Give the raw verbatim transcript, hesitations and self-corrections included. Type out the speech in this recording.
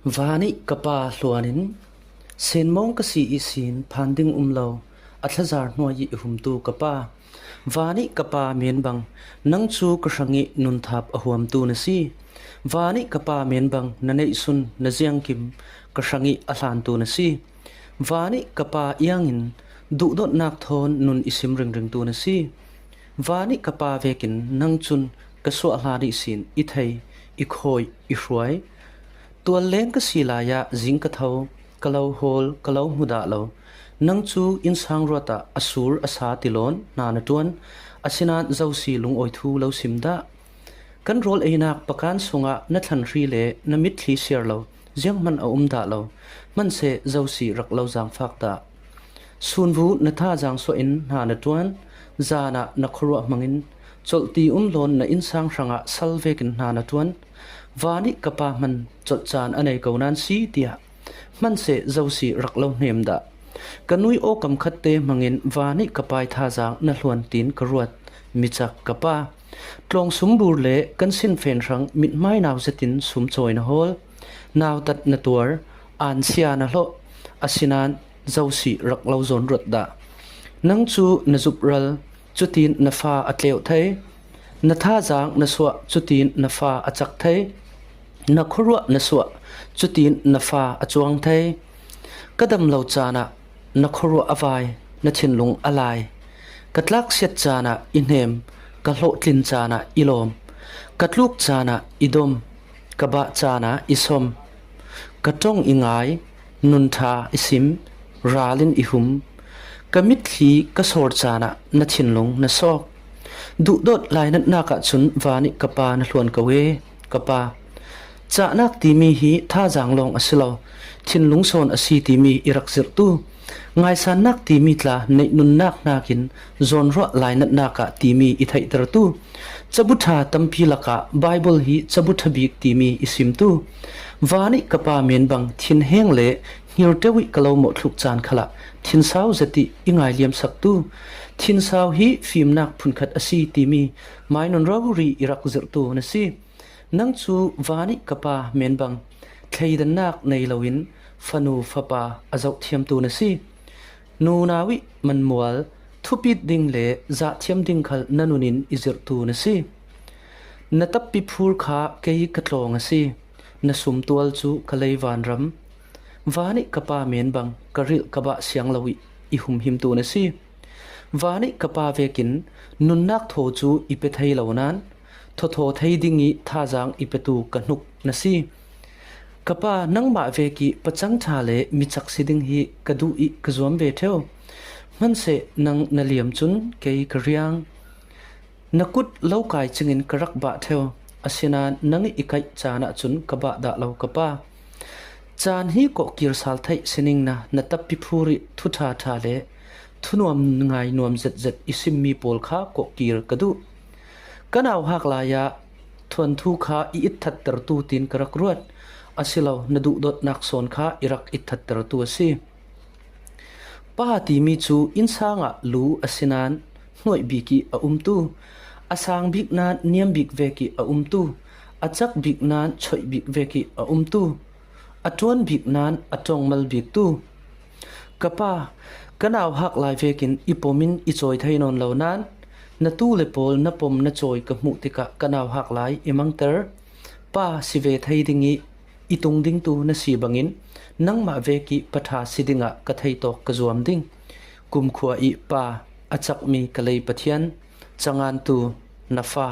Van ih ka Pa hluanin, senmawng ka si ihsin phan ding um lo, a thlazar hnuai ih i humtu ka Pa, van ih ka Pa men bang, nang cu ka hrangih nunthap a huamtu na si. Van ih ka Pa men bang, na neihsun na ziangkim ka hrangih a hlantu na si. Van ih ka Pa iangin duhdotnak thawn nun i sim ringringtu na si. Van ih ka Pa vekin nang cun ka suah hlan ihsin i thei, i khawih, i hruai. Tualleng ka si lai ah zing ka tho, ka lo hawl, ka lo hmu dah lo. Nang cu innsang ruat ah a sur a sa ti lawn hna na ṭuan, asinain zosi lungawi thu lo sim dah. Kan rawl einak pakan sungah na thlanhri le na mitthli siar lo, zianghman a um dah lo. Hmanseh zosi rak lo zaangfak dah. Sunvu na thazaang suahin hna na ṭuan, zan ah na khuaruah hmangin colhti um lawn na innsang hrangah sal vekin hna na ṭuan. Van ih ka Pa hman colh caan a nei ko nan si, tiah hmanseh zosi rak lo hnem dah. Ka nui aw kam khatte hmangin van ih ka Pa ih thazaang na hluan tiin ka ruat, micak ka Pa. Tlawng sumbur le kan sinfen hrang mithmai nau zetin sumcawi na hawl. Nautat na tuar, ansia na hlawh, asinain zosi rak lo zawn ruat dah. Nang cu na zupral, cutin na fa a tleuh thei. Na thazaang na suah, cutin na fa a cak thei. Na khuaruah na suah, cutin na fa a cuang thei. Ka dam lo caan ah na khuaruah a vai, na thinlung a lai. Ka tlaksiat caan ah i hnem, ka hlawhtlin caan ah i lawm. Ka tluk caan ah i dom, ka bah caan ah i sawm. Ka ṭong i ngai, nun ṭha i sim, ral in i hum. Ka mitthli ka sawr caan ah na thinlung na sawk. Duhdawt lainatnak ah cun van ih ka Pa na hluan ko e, ka Pa. Cahnak timi hi thazaang lawng a si lo, thinlung sawn a si timi i rak zirhtu, ngaisannak timi tla neih nunnak hnakin zawnruah lainatnak ah timi i theihtertu, cabu ṭha tampi lakah Baibal hi cabu ṭha bik timi i simtu, van ih ka Pa men bang thinheng le hngirṭeu ih ka lo mawhthluk caan khalah thinsau zet ih i ngailiamsaktu, thinsau hi fimnak phunkhat a si timi mainun rori i rak zirhtu na si. Nang cu van ih ka Pa men bang thleidannak nei loin fanu fapa a zohthiamtu na si. Nunau ih manmual thupit ding le zahthiam ding khal na nun in i zirhtu na si. Na tappi phur kha kei ka tlawng a si. Na sumtual cu ka lei vanram. Van ih ka Pa men bang ka rilh ka bah siang lo ih i humhimtu na si. Van ih ka Pa vekin nunnak thaw cu i pe thei lo nan, thawthaw thei ding ih thazaang i petu ka hnuk na si. Ka Pa, nangmah vek ih pacang ṭha le micak si ding hi ka duh ih ka zuam ve ṭheu. Hmanseh nang na liam cun kei ka riang. Na kut lo kai cingin ka rak bah ṭheu, asinain nang ih i kaih caan ahcun ka bah dah lo, ka Pa. Caan hi kawhkir sal theih sining na, na tappi phur ih thuṭha ṭha le thunuam ngai nuam zetzet i simmi pawl kha kawhkir ka duh. Ka nauhak lai ah thuanthu kha i itthattertu tiin ka rak ruat, asilo na duhdawtnak sawn kha i rak itthattertu a si. Pa timi cu innsang ah lu a si nan hnuaih bik ih a umtu, a sang bik nan niam bik vek ih a umtu, a cak bik nan choih bik vek ih a umtu, a ṭuan bik nan a ṭongmal biktu. Ka Pa, ka nauhak lai vekin i pom in i cawi thei nawn lo nan, na tu le pawl na pom na cawi ka hmuh tikah ka nauhak lai i mangter. Pa si ve thei ding ih i tung dingtu na si bangin nangmah vek ih Pa ṭha si dingah ka theitawk ka zuam ding. Kumkhua ih Pa, a cakmi ka lei Pathian, cangantu na fa.